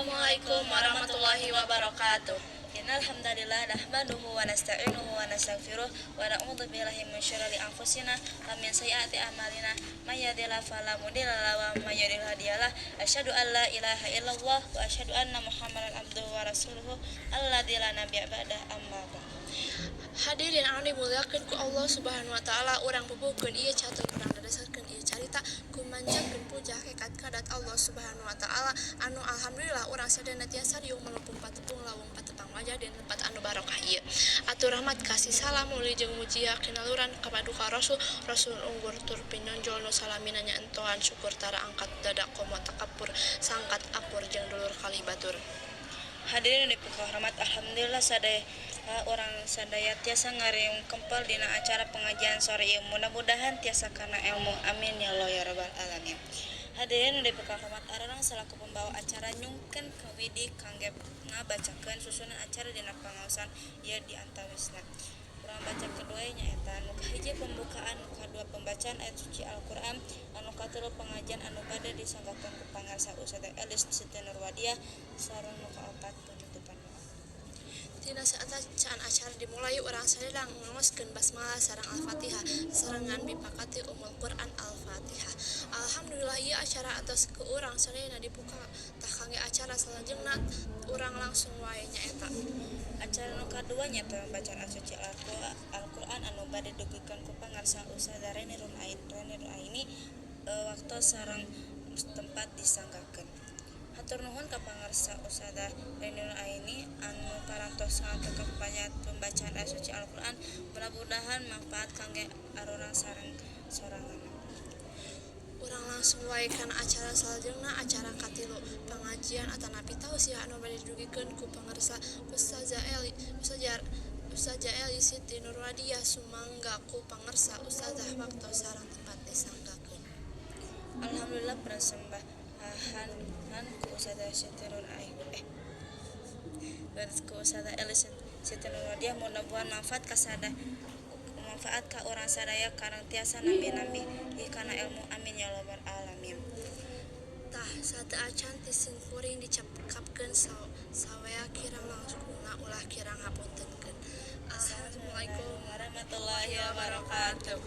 Assalamualaikum warahmatullahi wabarakatuh. Innal hamdalillah nahmaduhu wa nasta'inuhu wa nastaghfiruh wa na'udzu billahi min syururi anfusina wa min sayyiati a'malina, may yahdihillahu fala mudilla lahu wa may yudlil hadiyalah. Asyhadu an la ilaha illallah wa asyhadu anna Muhammadan abduhu wa rasuluhu alladzi la nabiyya ba'dah, amma ba'd. Hadirin anu dimuliakeun ku Allah Subhanahu wa Taala, urang pupuhkeun ieu catur, urang dadasarkeun ieu carita ku manjangkeun puja hakikat ka dzat Allah Subhanahu wa Taala anu alhamdulillah urang sadayana tiasa riung malupung patepung lawung patepang wajah di tempat anu barokah ieu. Atur rahmat, kasih, salam, muli jeung mujia kinaluran ka paduka Rasul, Rasul unggur tur pinonjol nu salamina nya entoan syukur, tara angkat dada, komo takabur, sangkat akur jeung dulur kalih batur. Hadirin nu dipikahormat, alhamdulillah sadaya urang sadaya tiasa ngariung kempel dina acara pengajian sore ieu. Mudah-mudahan tiasa kana ilmu. Amin ya Allah ya rabbal alamin. Hadirin nu dipikahormat, arurang selaku pembawa acara nyungkeun ka Widi kangge ngabacakeun susunan acara dina pangaosan ieu. Di antawisna urang bacakeun wae, nyaeta anu kahiji pembukaan, anu kadua pembacaan ayat suci Al-Qur'an, anu katilu pengajian anu bade disanggakeun ku pangarsa Ustazah Elis Siti Nurwadiah, sareng nu kaopat penutupan doa. Tina saacan acara dimulai, urang sadaya ngaoskeun basmalah sareng Al-Fatihah sarengan bipakati Ummul Quran, Al-Fatihah. Alhamdulillah, ieu acara atos ku urang sadayana dibuka. Tah, kangge acara salajengna urang langsung wae, nyaeta acara nu kadua nyaeta pembacaan ayat suci Al-Qur'an anu bade didugikeun ku pangarsa Ustazah Reni Reni Nuraini, waktu sareng tempat disanggakeun. Hatur nuhun ka pangarsa Ustazah Reni Nuraini anu parantos nganterkeun pembacaan ayat suci Al-Qur'an. Mudah-mudahan manfaat kangge arurang sareng sorangan. Urang langsung wae kana acara salajengna, acara katilu pengajian atanapi tausiah anu bade didugikeun ku pangarsa Ustazah Eli Ustazah Ustazah Eli Siti Nurwadiah. Sumangga ku pangarsa Ustazah, waktu sareng tempat disanggakeun. Alhamdulillah, persembahan ku Ustazah Siti Nuraini, ku Ustazah Eli Siti Nurwadiah, mudah-mudahan manfaat kasada, manfaat ka urang sadaya karang tiasa nambih-nambih kana ilmu. Amin ya rabbal alamin. Tah, sateuacan ti simkuring dicekapkeun sawea, kirang langkungna ulah kirang hapuntenkeun. Assalamualaikum warahmatullahi wabarakatuh.